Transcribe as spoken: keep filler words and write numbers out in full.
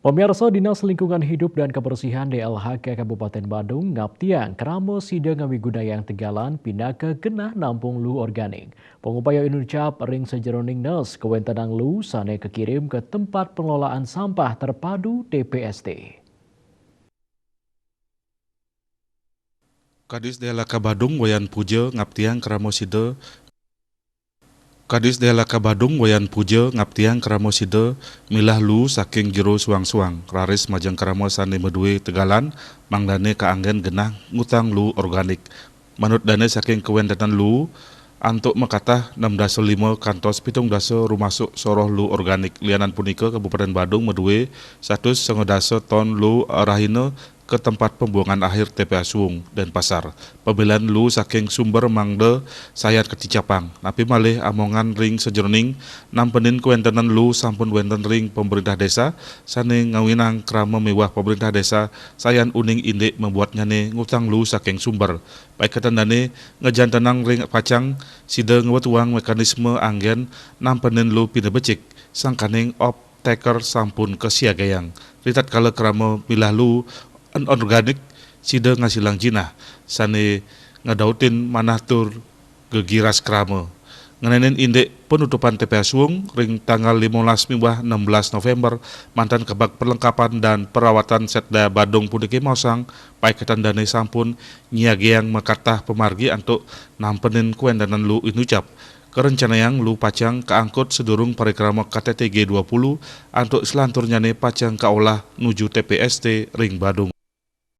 Pemirsa, Dinas Lingkungan Hidup dan Kebersihan D L H K Kabupaten Badung ngaptiang krama sida ngawi gunayang tegalan pinaka genah nampung lu organik. Pengupaya inucap ring sajeroning nes kawentenang lu sane kakirim ke tempat pengelolaan sampah terpadu T P S T. Kadis D L H K Badung Wayan Puja ngaptiang krama sida Kadis D L H K Badung Wayan Puja ngaptiang krama sida milah lu saking jero suang-suang, raris majeng krama sane madue tegalan, mangdane kaanggen genah ngutang lu organik. Manut dane saking kawentenan lu, antuk makatah enam dasa lima kantos pitung dasa rumasuk soroh lu organik. Lianan punika, Kabupaten Badung madue satus sanga dasa ton lu rahina ke tempat pembuangan akhir T P A Suwung, Denpasar. Pamilan lu saking sumber mangda sayan katicapang, napi malih amongan ring sajeroning nampenin kawentenan lu sampun wenten ring pemerintah desa sane ngawinang krama miwah pemerintah desa sayan uning indik mabuatnyane ngutang lu saking sumber. Paiketan dane ngajantenang ring pacang sida ngwetuang mekanisme anggen nampenin lu pinebecik, sangkaning off-taker sampun kasiagayang. Ritatkala krama milah lu en-, organik, sida ngasilang jinah sane ngadautin manah tur gegiras krama. Ngenenin indik penutupan T P A Suwung ring tanggal limolas miwah enam belas November, mantan Kabag Perlengkapan dan Perawatan Setda Badung puniki maosang, paiketan dane sampun nyiagiang makatah pamargi antuk nampenin kawentenan lu inucap. Karencanayang lu pacang kaangkut sadurung parikrama K T T G dua puluh antuk selanturnyane pacang kaolah nuju T P S T ring Badung.